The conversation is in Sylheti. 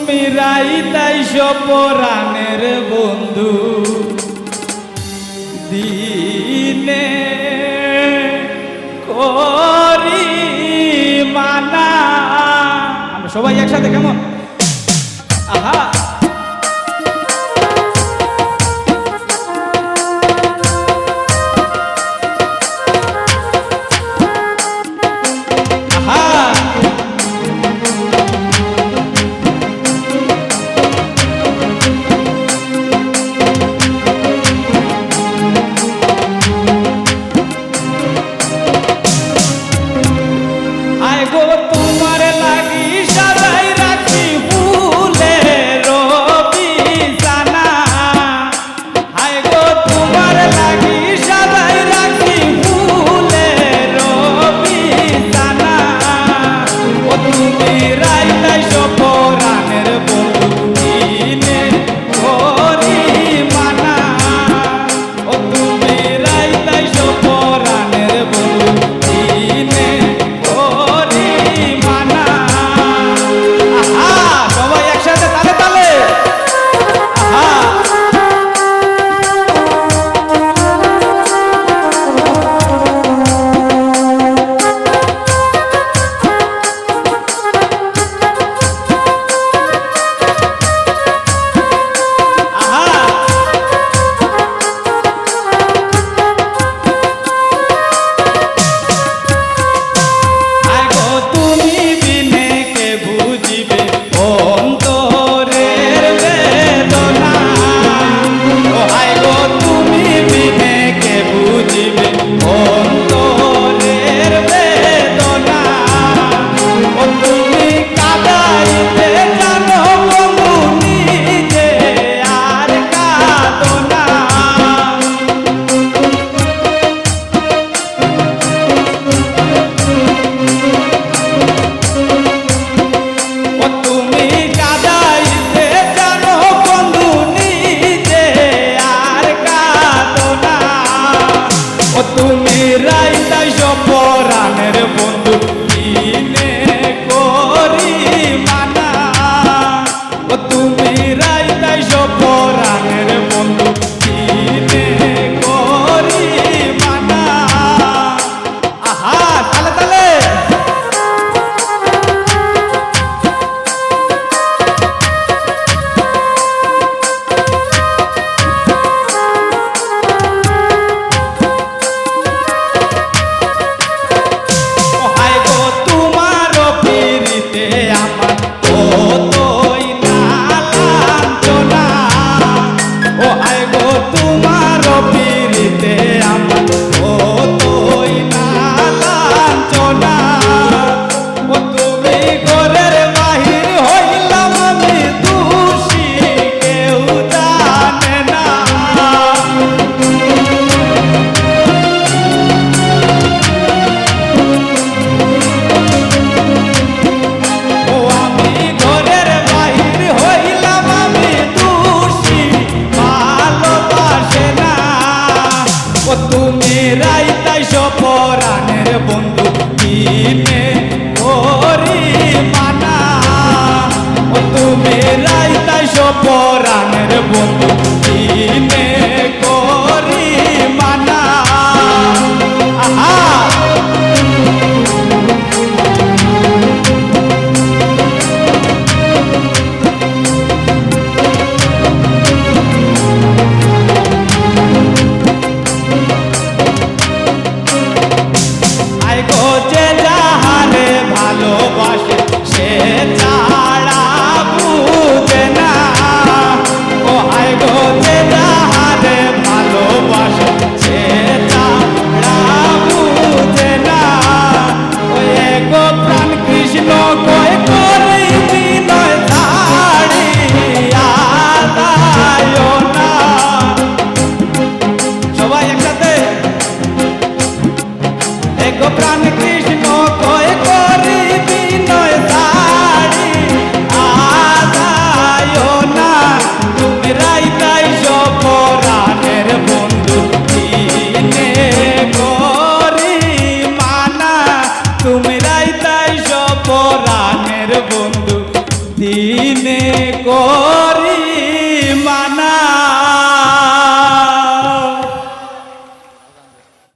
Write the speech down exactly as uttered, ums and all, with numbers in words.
তুমি রাইত আইসো পরাণের বন্ধু, দিনে করি মানা। আমরা সবাই একসাথে কেমন? আহা। আহা। আয় গো, তোমার লাগি সাজাই রাখছি ফুলের বিছানা। হায় গো, তোমার লাগি সাজাই রাখছি ফুলের বিছানা। ও তুমি রাইত আইসো পরাণের বন্ধু, দিনে করি মানা। ও তুমি রাইত আইসো পরাণের বন্ধু, দিনে করি মানা। আহা, সবাই একসাথে তালে তালে। আহা। আহা। আয় গো, তুমি বিনে কে বুঝিবে অন্তরের বেদনা? ও হায় গো, তুমি বিনে কে বুঝিবে অন্তরের বেদনা? ও তুমি কাদাইতে জানো বন্ধু নিজে আর কাঁদো না। ও তুমি কাদাইতে জানো বন্ধু নিজে আর কাঁদো না। ও তুমি রাইত আইসো পরাণের বন্ধু, দিনে করি মানা। ও তুমি রাইত আইসো পরাণের বন্ধু, দিনে করি মানা। আহা, তালে তালে। ও হায় গো, তোমার পিরিতে আমার কতই না লাঞ্ছনা। ও হায় গো, তোমার পিরিতে আমার কতই না লাঞ্ছনা। ও তুমি ঘরের বাহির হইলাম আমি দোষী, কেউ জানে না। ও আমি ঘরের দিনে করি মানা